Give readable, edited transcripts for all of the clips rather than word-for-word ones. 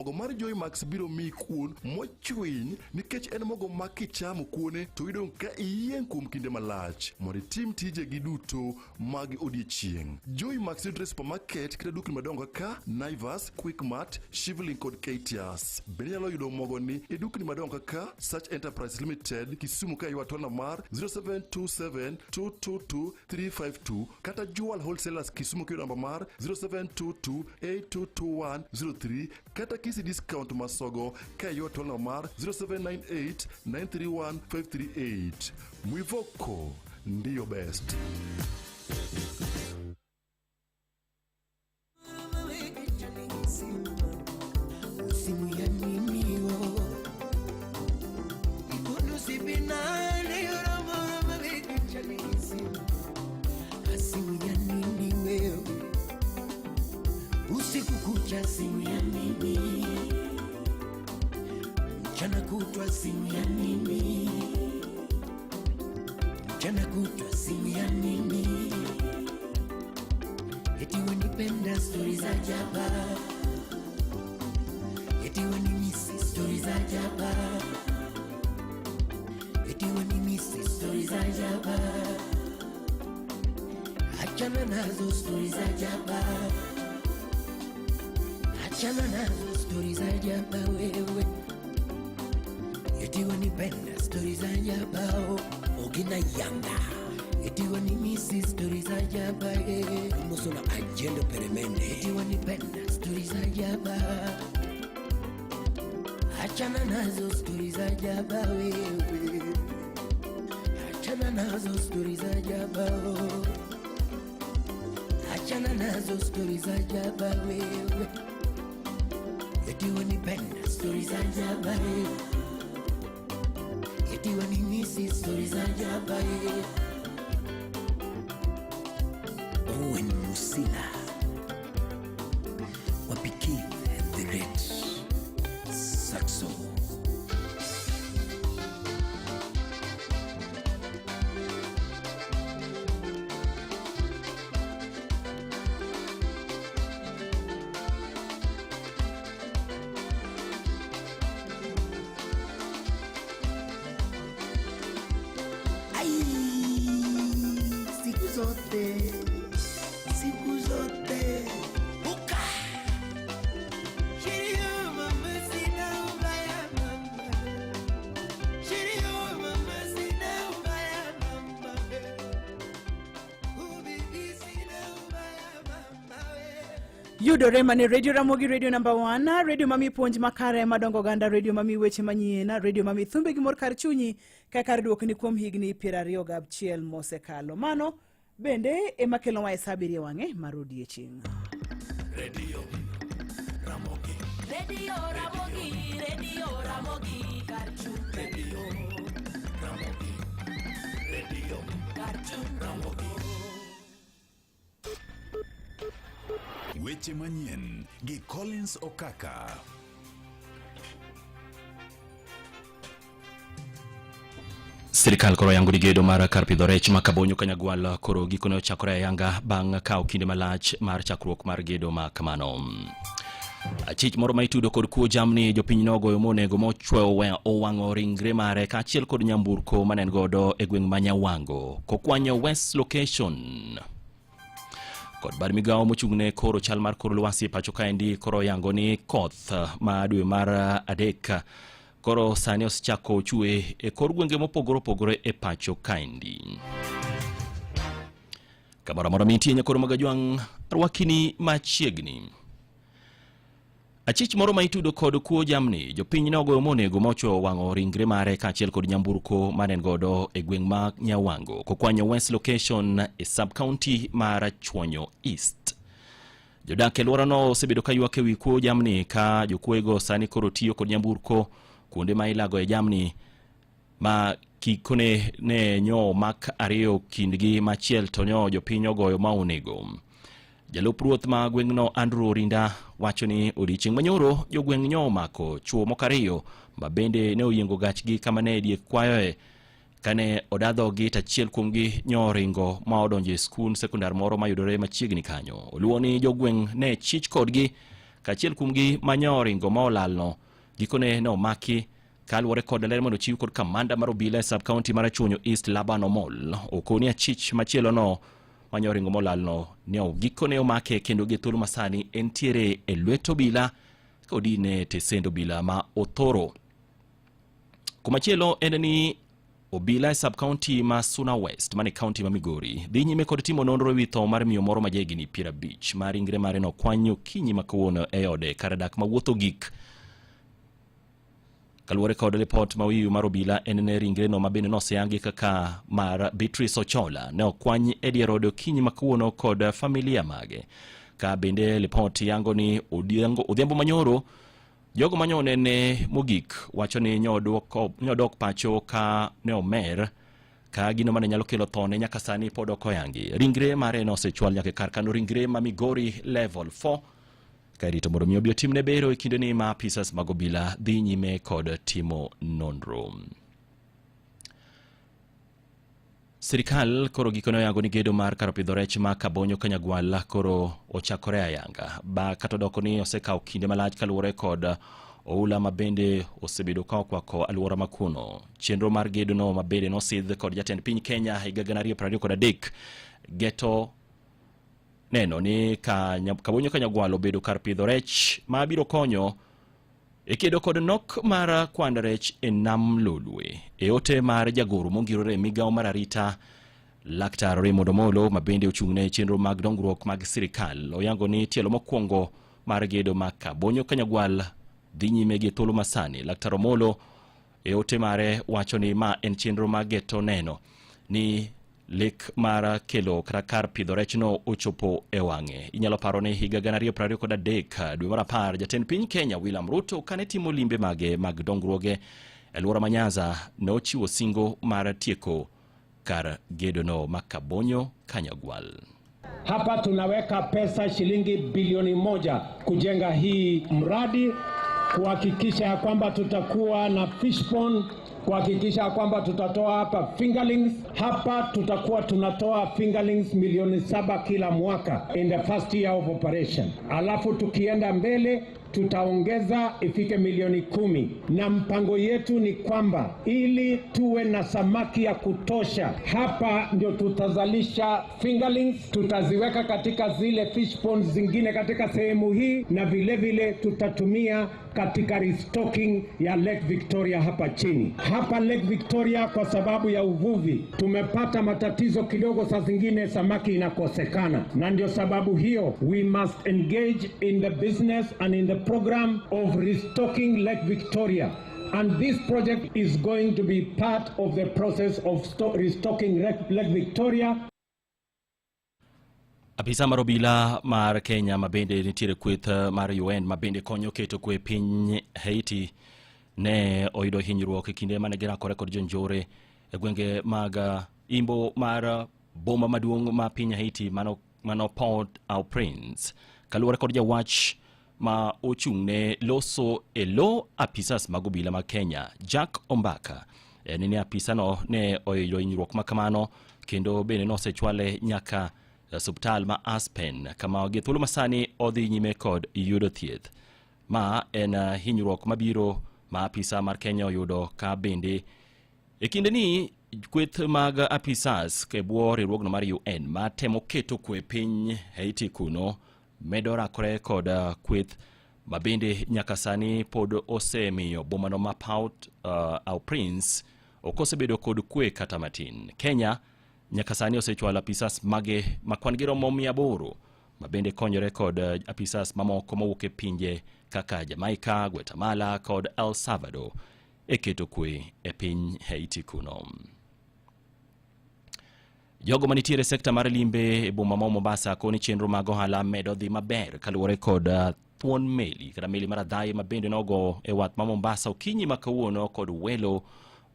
Mogo mar Joy Max biro miyi kuon mochwiny nikech en mogo ma kichamo kuone to idong' ka iyieng' kuom kinde malach mondo itim tijegi duto mag odiechieng'. Joy Max yudore e supermarket kata dukni madongo kaka Naivas, Quickmart, Shivling kod Ktias. Bende inyalo yudo mogoni e dukni madongo kaka Search Enterprise Limited, Kisumu ka iwa to mar 0727 222 352 kata Jewel Wholesalers Kisumu kiyudo namba mar 0722 822103 kata Kisi Discount Masogo ka iwa to namba mar 0798 931 538. Mwivoko ndiyo best. Simu ya nini oh? Simu ya nini wewe? Usiku kucha simu ya nini? Mchana kutwa simu ya nini? Mchana kutwa simu ya nini? Eti wanipenda stori za jaba, eti wanimisi stori za jaba, eti wanimisi stori za jaba. Achana nazo stori za jaba, achana nazo stori za jaba wewe, eti wanipenda stori za jaba oh, Ogina Yanga eti wanimisi stori za jaba eh. Musola agenda peremende eti wanipenda stori za jaba, achana nazo stori za jaba wewe, achana nazo stori za jaba oh. Achana nazo stori za jaba wewe, eti wanipenda stori za jaba eh. Eti wanimisi stori za jaba eh. Owen Musila Wapikive the Great Saxo. Ai, siku zote, siku zote. Uka. Cheerio, mama, sina ubaya, mama. Cheerio, mama, sina ubaya, mama. Oh, baby, sina ubaya, mama. Yudore mane Radio Ramogi, radio number 1, radio mami puonj makare madongo oganda, radio mami weche manyien, radio mami thumbe gi mor kar chunyi ka kar duokni kuom higni 26 mosekalo. Mano bende ema kelowa e sa abiriyo wang'e mar odiechieng'. Radio Ramogi. Radio Ramogi, Radio Ramogi, kar chung'. Radio Ramogi. Radio Kar chung'. Ramogi. Weche manyien gi Collins Okaka. Sirikal koro yango ni gedo mar kar pidho rech ma Kabonyo Kanyagwal koro gikone ochakore ayanga bang' kawo kinde malach mar chakruok mar gedo ma kamano. Achich moro ma itudo kod kuo jamni jopiny nogoyo monego mochweyo owang'o ringre mare kaachiel kod nyamburko mane en godo e gweng' ma Nyawango kokwanyo West Location. Kod bad migawo mochung'ne koro chal mar kor lwasi e pacho kaendi koro yango ni koth ma dwe mar adek koro sani osechako chwe e kor gwenge mopogore opogore e pacho kaendi. Kamoro amora mintie nyakoro magajwang' rwakini machiegni. Achich moro ma itudo kod kuo jamni, jopiny nogoyo monego mochwo wang'o ringre mare kaachiel kod nyamburko mane en godo e gweng' ma Nyawango kokwanyo West Location e sub county mar Chuonyo East. Jodak e alworano osebedo ka ywak e wi kuo jamni ka jokuoyego sani koro tiyo kod nyamburko kuonde ma ilagoe jamni ma kikone ne nyo mak ariyo kindgi machiel to nyo jopiny ogoyo ma onego. Jalup ruoth ma gweng'no Andrew Orinda wacho ni odiechieng' manyoro jogweng' nyo omako chuo moko ariyo ma bende ne oyiengo gachgi kama ne diek kwayoe kane odadhogi to achiel kuomgi nyo oringo ma odonjo e skund sekondar moro mayudore machiegni kanyo. Oluwo ni jogweng' ne chich kodgi. Kachiel kuomgi manyo oringo ma olalno gikone ne omaki kaluwore kod ler mondo ochiw kod kamanda mar obila e sub county mar Rachuonyo East Laban Omol. Okoni achich machielo no manyo oringo molalno ne gikone omake kendo gi thuolo masani entiere e lwet obila ka odine tesend obila ma Othoro. Kumachielo en ni obila e sub county ma Suna West mane county ma Migori dhi nyime kod timo nonro ewi tho mar miyo moro ma jahigni 50 ma ringre mare nokwany okinyi ma kawuono e ode kar dak ma wuotho gik. Kaluwore kod ripot ma wiyu mar obila en ne ringreno ma bende noseyangi kaka mar Beatrice Ochola ne okwany e dier ode okinyi ma kawuono kod familia mage. Ka bende ripot yango ni odhiambo manyoro jogo manyo onene mogik wacho ni nyodok pacho ka ne omer ka gino mane nyalo kelo thone nyaka sani pod ok oyangi. Ringre mare ne osechwal nyaka e kar kano ringre ma Migori level 4 ka irito mondo mi obi otimne bero e kindeni ma apisas mag obila dhi nyime kod timo nonro. Sirikal koro gikone oyango ni gedo mar kar pidho rech ma Kabonyo Kanyagwal koro ochakore ayanga ba kata odoko ni osekawo kinde malach kaluwore kod oula ma bende osebedo ka okwako alwora ma kuno. Chenro mar gedono ma bende nosidh kod jatend piny Kenya higa 2023 geto neno ni Kabonyo Kanyagwal obedo kar pidho rech ma biro konyo e kedo kod nok mar kwand rech e nam Lolwe. E ote mar jagoro mongirore e migawo mar arita Laktar Raymond Omolo ma bende ochung'ne chenro mag dongruok mag sirikal oyango ni tielo mokwongo mar gedo ma Kabonyo Kanyagwal dhi nyime gi thuolo masani. Laktar Omolo e ote mare wacho ni ma en chenro ma geto neno ni lek mar kelo kata kar pidho rechno ochopo e wang'e. Inyalo paro ni higa 2023 dwe mar 10 jatend piny Kenya William Ruto kane timo limbe mage mag dongruoge e alwora ma Nyanza nochiwo singo mar tieko kar gedono ma Kabonyo Kanyagwal. Hapa tunaweka pesa shilingi bilioni 1 kujenga hii mradi, kuhakikisha ya kwamba tutakuwa na fish pond, kuhakikisha kwamba tutatoa hapa fingerlings. Hapa tutakuwa tunatoa fingerlings milioni 7 kila mwaka in the first year of operation. Alafu tukienda mbele tutaongeza ifike milioni 10, na mpango yetu ni kwamba ili tuwe na samaki ya kutosha hapa ndio tutazalisha fingerlings, tutaziweka katika zile fish ponds zingine katika sehemu hii, na vile vile tutatumia katika restocking ya Lake Victoria hapa chini. Hapa Lake Victoria kwa sababu ya uvuvi tumepata matatizo kidogo, saa zingine samaki inakosekana, na ndio sababu hiyo we must engage in the business and in the program of restocking Lake Victoria. And this project is going to be part of the process of restocking Lake Victoria. Apisa mar obila mar Kenya ma bende nitiere kweth mar UN ma bende konyo keto kwe piny Haiti ne oyudo hinyruok e kinde mane girakore kod jonjore e gwenge mag imbo mar boma maduong' ma piny Haiti mano Port-au-Prince. Kaluwore kod jawach ma ochung'ne loso e lo apisas mag obila ma Kenya Jack Ombaka, en ni apisano ne oyudo hinyruok ma kamano kendo bende nosechwale nyaka osiptal ma Aspen kama gi thuolo masani odhi nyime kod yudo thieth. Ma en hinyruok mabiro ma apisa mar Kenya oyudo ka bende e kinde ni kweth mag apisas e bwo riwruogno mar UN ma temo keto kwe piny Haiti kuno medo rakore kod kweth ma bende nyaka sani pod osemiyo bomano ma Port-au-Prince ok osebedo kod kwe kata matin. Kenya nyaka sani osechwalo apisas mage ma kwan gi romo 800 ma bende konyore kod apisas mamoko mowuok e pinje kaka Jamaica, Guatemala kod El Salvador e keto kwe e piny Haiti kuno. Jogo manitiere sekta mar limbe e boma ma Mombasa koni chenro mag ohala medo dhi maber kaluwore kod thuon meli kata meli mar adhaye ma bende nogo e wath ma Mombasa okinyi ma kawuono kod welo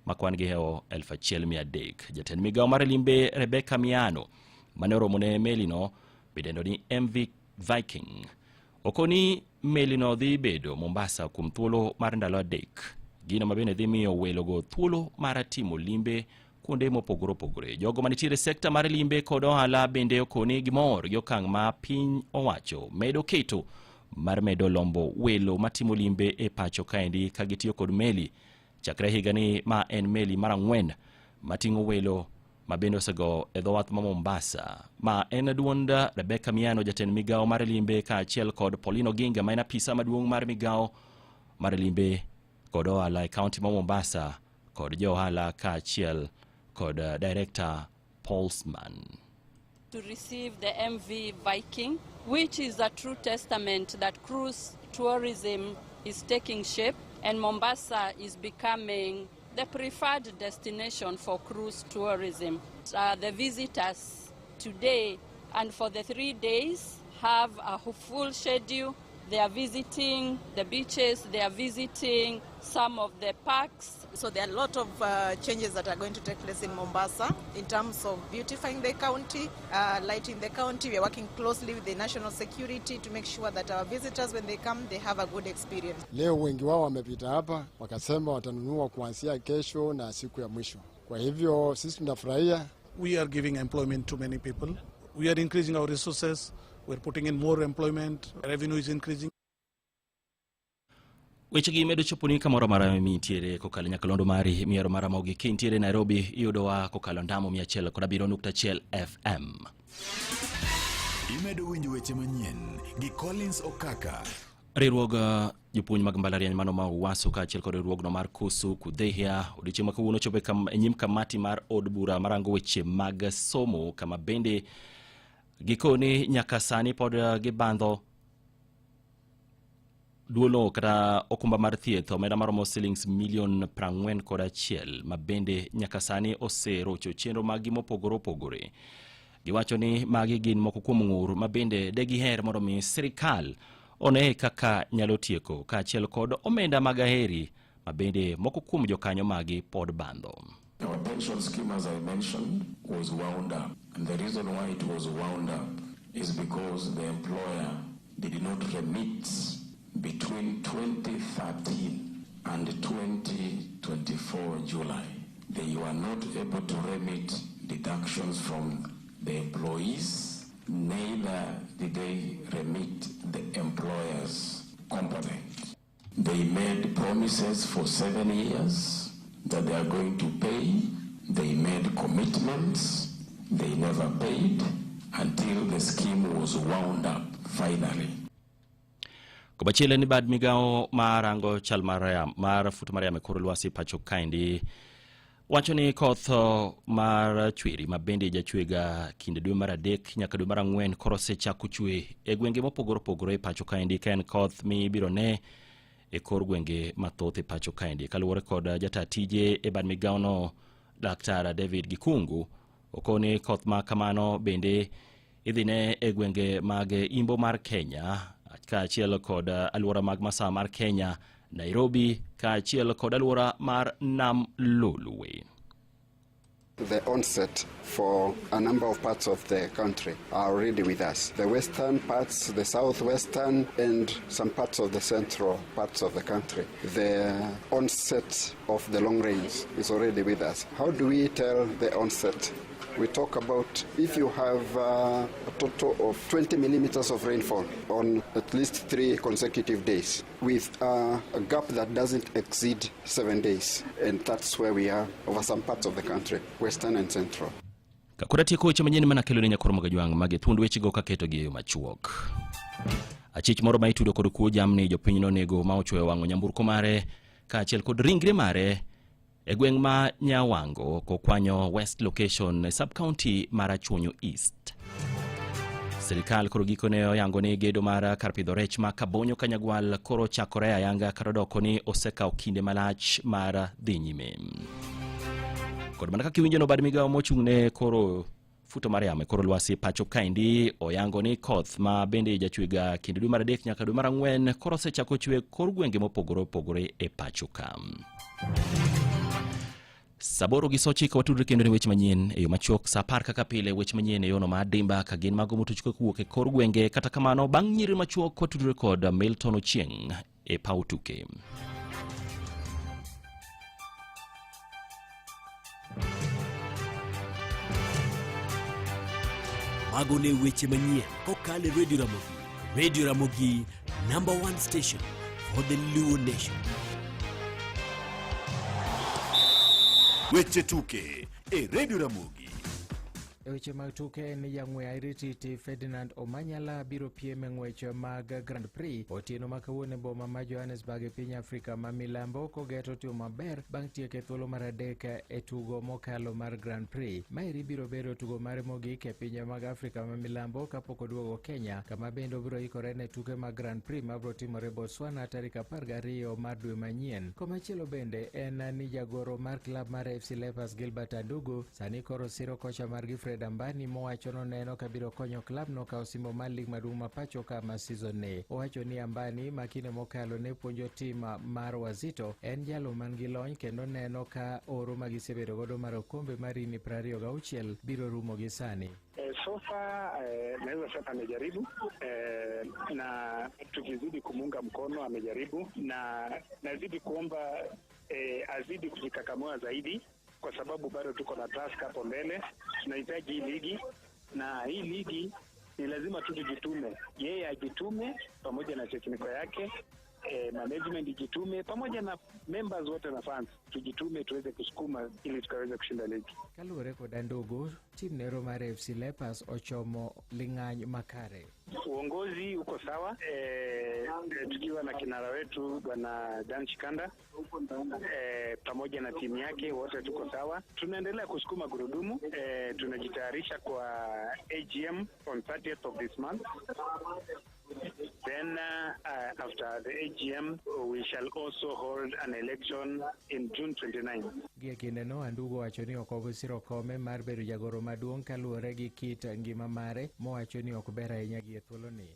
ma kwan gi hewo 1300. Jatend migawo mar limbe Rebecca Miano mane oromo ne melino midendo ni MV Viking okoni melino dhi bedo Mombasa kuom thuolo mar ndalo 3, gino ma bende dhi miyo welogo thuolo mar timo limbe kuonde mopogore opogore. Jogo manitiere sekta mar limbe kod ohala bende okoni gimor gi okang' ma piny owacho medo keto mar medo lombo welo matimo limbe e pacho kaendi ka gitiyo kod meli. Chakre higani ma en meli mar 4 mating'o welo ma bende osego e dho wath ma Mombasa. Ma en duond Rebecca Miano, jatend migawo mar limbe, kaachiel kod Pauline Oginga ma en apisa maduong' mar migawo mar limbe kod ohala e kaunti ma Mombasa, kod jo ohala kaachiel kod Director Paulsman. To receive the MV Viking, which is a true testament that cruise tourism is taking shape and Mombasa is becoming the preferred destination for cruise tourism. The visitors today and for the 3 days have a full schedule. They are visiting the beaches, they are visiting some of the parks. So there are a lot of changes that are going to take place in Mombasa in terms of beautifying the county, lighting the county. We are working closely with the national security to make sure that our visitors, when they come, they have a good experience. Leo wengi wao wamepita hapa wakasema watanunua kuanzia kesho na siku ya mwisho. Kwa hivyo sisi tunafurahia. We are giving employment to many people. We are increasing our resources. We're putting in more employment, revenue is increasing. Wechegi medo choponi kamoro amora mintiere kokalo nyakalondo mari miero mar Ramogi. Kintiere Nairobi iyudowa kokalo ndamo 107.1 FM. Imedo winjo weche manyien gi Collins Okaka. Riwruog jopuonj mag mbalariany mano ma Uwasu kaachiel kod riwruogno mar Kusu Kudhehia odiechieng' ma kawuono chopo e nyim kamati mar od bura marango weche mag somo, kama bende gikoni nyaka sani pod gibandho duolo kata okumba mar thieth omenda maromo silings milion 41 ma bende nyaka sani oserocho chenro maggi mopogore opogore. Giwacho ni magi gin moko kuom ng'ur ma bende degiher mondo mi sirikal one kaka nyalo tieko kaachiel kod omenda mag aheri ma bende moko kuom jokanyo magi pod bandho. Our pension scheme, as I mentioned, was wound up. And the reason why it was wound up is because the employer did not remit between 2013 and 2024 July. They were not able to remit deductions from the employees, neither did they remit the employer's component. They made promises for 7 years that they are going to pay. They made commitments. They never paid until the scheme was wound up finally. Komachielo ni bad migawo mar rango chal mar futo mar yamo e kor lwasi pacho kaendi wacho ni koth mar chwiri ma bende jachwega kinde dwe mar 3 nyaka dwe mar 4 koro osechako chwe e gwenge mopogore opogore e pacho kaendi, ka en koth mibiro ne e kor gwenge mathoth e pacho kaendi. Kaluwore kod jata tije e bad migawono Dr. David Gikungu, okoni koth ma kamano bende idhi ne e gwenge mag imbo mar Kenya kaachiel kod alwora mag masawa mar Kenya, Nairobi kaachiel kod alwora mar Nam Lolwe. The onset for a number of parts of the country are already with us. The western parts, the southwestern, and some parts of the central parts of the country. The onset of the long rains is already with us. How do we tell the onset? We talk about if you have a total of 20 millimeters of rainfall on at least 3 consecutive days with a gap that doesn't exceed 7 days. And that's where we are over some parts of the country, western and central. Kakoro atieko weche manyien manakelo ne nyakoro mag Ajwang' mage thuond wechego kaketogi e yo machuok. Achich moro ma itudo kod kuo jamni jopiny nonego ma ochwoyo wang'o nyamburko mare kaachiel kod ringre mare e gweng' ma Nyawango kokwanyo West Location e sub-county mar Rachuonyo East. Sirikal koro gikone oyango ni gedo mar kar pidho rech ma Kabonyo Kanyagwal koro chakore ayanga kata odoko ni osekawo kinde malach mar dhi nyime. Kod mana kaka iwinjo no bad migawo mochung'ne koro futo mar yamo e kor lwasi pacho kaendi oyango ni koth ma bende jachwega kind dwe mar 3 nyaka dwe mar 4 koro osechako chwe kor gwenge mopogore opogore e pacho ka. Saa 8:09 watudre kendo ne weche manyien e yo machuok. Saa 10 kaka pile weche manyien e yono ma dimba ka gin mago motuch kowuok e kor gwenge. Kata kamano bang' nyiri machuok watudre kod Milton Ochieng' e paw tuke. Mago ne weche manyien kokalo e Radio Ramogi. Radio Ramogi Number one station for the Luo Nation. Weche tuke e Radio Ramogi. E weche mag tuke ni jang'we airititi Ferdinand Omanyala biro piem e ng'wech mag Grand Prix otieno ma kawuono e boma ma Johannesburg e piny Afrika ma milambo kogeto timo maber bang' tieko e thuolo mar adek e tugo mokalo mar Grand Prix. Maeri biro bedo tugo mare mogik e pinje mag Afrika ma milambo kapok oduogo Kenya, kama bende obiro ikore ne tuke mag Grand Prix mabiro timore Botswana tarik 12 mar dwe manyien. Komachielo bende en ni jagoro mar klab mar FC Leopards Gilbert Andugu sani koro siro kocha margi Fred Ambani mowacho noneno ka biro konyo klabno kawo osimbo mar lig maduong' ma pacho ka ma season ni. Owacho ni Ambani ma kinde mokalo ne puonjo tim mar Wazito en jalo man gi lony kendo neno ka oro ma gisebedo godo mar okombe mar higni 26 biro rumo gi sani. So far naweza sema amejaribu na tukizidi kumuunga mkono amejaribu, na nazidi kuomba azidi kujikakamua zaidi, kwa sababu bado tuko na task hapo mbele. Tunahitaji hii ligi, na hii ligi ni lazima tu tujitume, yeye ajitume pamoja na tekniko yake, management ijitume pamoja na members wote na fans, tujitume tuweze kusukuma ili tukaweze kushinda ligi. Kaluwore kod Andugu, tim nero mar FC Leopards ochomo ling'any makare. Uongozi uko sawa, tukiwa na kinara wetu Bwana Dan Chikanda pamoja na timu yake wote tuko sawa. Tunaendelea kusukuma gurudumu, tunajitayarisha kwa AGM on 30th of this month. Then after the AGM we shall also hold an election in June 29. Gie kindeno, Andugu owacho ni ok obisiro kome mar bedo jagoro maduong' kaluwore gi kit ngima mare mowacho ni ok ber ahinya gie thuoloni.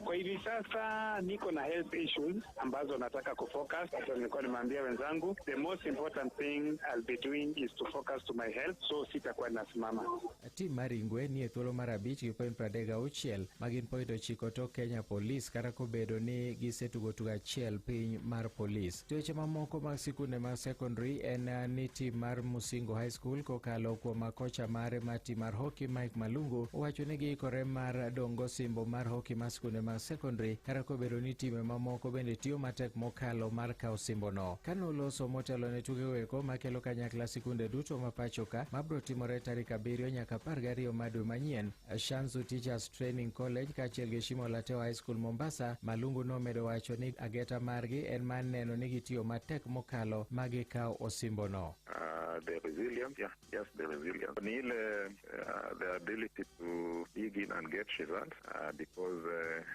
Kwa hivi sasa niko na health issues ambazo nataka kufocus. Hata nilikuwa nimeambia wenzangu the most important thing I'll be doing is to focus to my health, so sitakuwa nasimama. Tim mar Ingwe ni e thuolo mar 5 gi point 36 ma gin point 9 tok Kenya Police kata kobedo ni gisetugo tugo achiel piny mar Police. To weche mamoko mag sikunde mag secondary en ni tim mar Musingo High School kokalo kuom kocha mare mar tim mar hockey Mike Malungu owacho ni giikore mar dongo simbo mar hockey mar sikunde mag secondary kata kobedo ni time mamoko bende tiyo matek mokalo mar kawo simbono. Kanoloso motelo ne tukego eko makelo kanyakla sikunde duto ma pacho ka mabiro timore tarik 7 nyaka 12 mar dwe manyien Shanzu Teachers Training College kaachiel gi Shimo la Tewa High School Mombasa. Malungu nomedo wacho ni ageta margi en mar neno ni gitiyo matek mokalo ma gikawo osimbono. The resilience, yeah, yes, the resilience. Ni ile the ability to dig in and get results, because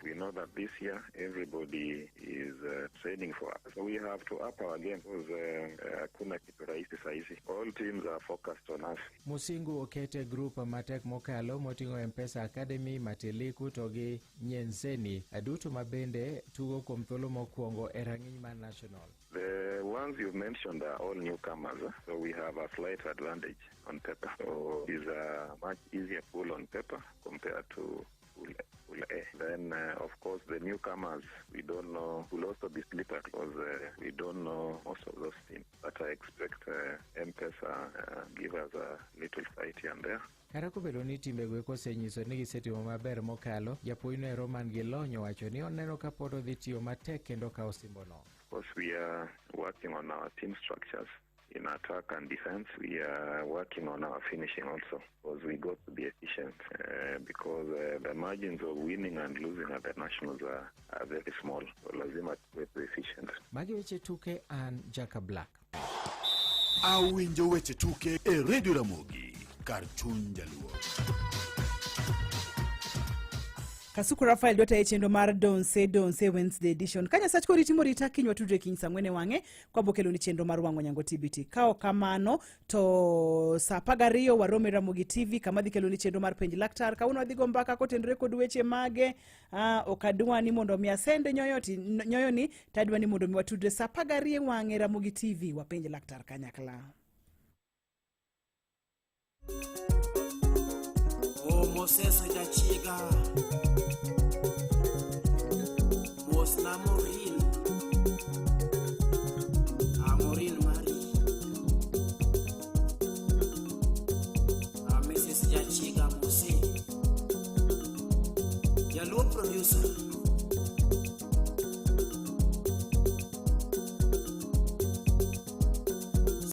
we know that this year everybody is training for us. So we have to up our game because kuna kitu rahisi sahizi. All teams are focused on us. Musingu okete grup matek mokalo moting'o M-Pesa Academy, Matiliku to gi Nyenseni duto ma bende tugo kuom thuolo mokwongo e rang'iny mar national. The ones you've mentioned are all newcomers, so we have a slight advantage on paper. So it's a much easier pool on paper compared to pool A. Then, of course, the newcomers, we don't know, will also be slippery because we don't know most of those teams. But I expect M-Pesa give us a little fight here and there. Kata kobedo ni timbego eko osenyiso ni gisetimo maber mokalo, japuonjno ero man gi lony owacho ni oneno ka pod odhi tiyo matek kendo kawo simbono. Of course, we are working on our team structures in attack and defense. We are working on our finishing also, because we got to be efficient, because the margins of winning and losing at the nationals are very small. So lazima tuwe efficient. Magi weche tuke an Jaka Black. Awinjo weche tuke e Radio Ramogi kar chuny Jaluo. Kasuku Rafael dwata e chenro mar Donse Donse Wednesday edition. Ka Nyasach kori timo rita kiny watudre kiny saa 4 e wang'e kwabo kelo ni chenro mar wang'o nyango TBT. Ka ok kamano to saa 12 warome Ramogi TV kama dhi kelo ni chenro mar penj laktar. Kawuono wadhi go mbaka kotenore kod weche mage. Ok adwa ni mondo mi asende nyoyo ni to adwa ni mondo mi watudre saa 12 e wang'e Ramogi TV wapenj laktar kanyakla. O Moses Jachiga, Mos na Morin.